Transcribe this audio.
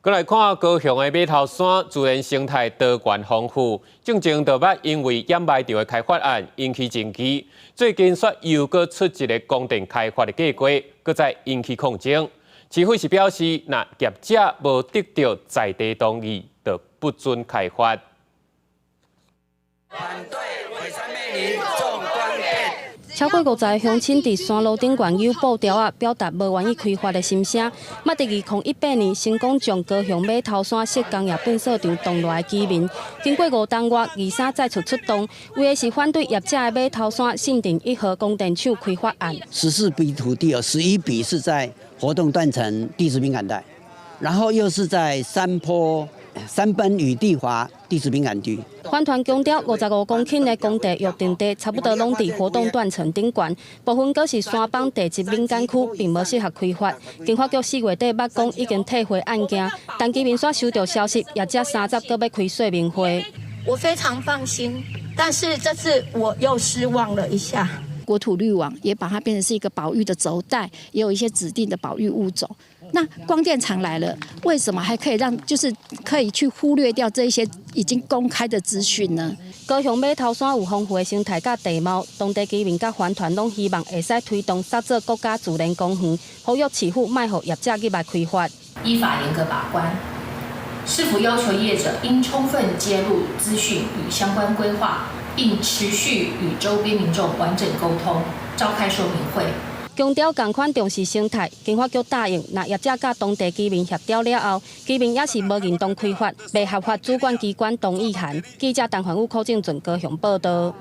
閣來看高雄的馬頭山自然生態多元豐富，進前就捌因為掩埋場的開發案引起爭議，最近煞又閣出一个光電開發的計劃，閣再引起抗爭。市府是表示，若業者無得著在地同意，就不准開發。反對尾山美林種光電。超過50個鄉親佇山路頂懸有布條仔，表達無願意開發的心聲。捌佇2018年成功將高雄馬頭山設工業糞埽場擋落來的居民，經過5冬熱，23再次出動，為的是反對業者的馬頭山新店1號光電廠開發案。 14筆土地哦，11筆是在活動斷層地質敏感帶，然後又是在山坡山崩與地滑地質敏感區。環團強調，55公頃的工地約定地，差不多攏佇活動斷層頂懸，部分閣是山崩地質敏感區，並無適合開發。經發局4月底捌講已經退回案件，但居民煞收著消息，業者30閣欲開說明會。我非常放心，但是這次我又失望了一下。國土綠網也把它變成是一個保育的軸帶，也有一些指定的保育物種。那光電廠來了，為什麼還可以讓就是可以去忽略掉這些已經公開的資訊呢？高雄馬頭山有豐富的生態佮地貌，當地居民佮環團攏希望會使推動設做國家自然公園，呼籲市府莫予業者入來開發。依法嚴格把關，市府要求業者應充分揭露資訊與相關規劃，並持續與周邊民眾完整溝通，召開說明會。強調仝款重視生態，經發局答應，若業者佮當地居民協調了後，居民也是無認同開發，袂合法主管機關同意函。記者陳環宇、柯正俊高雄報導。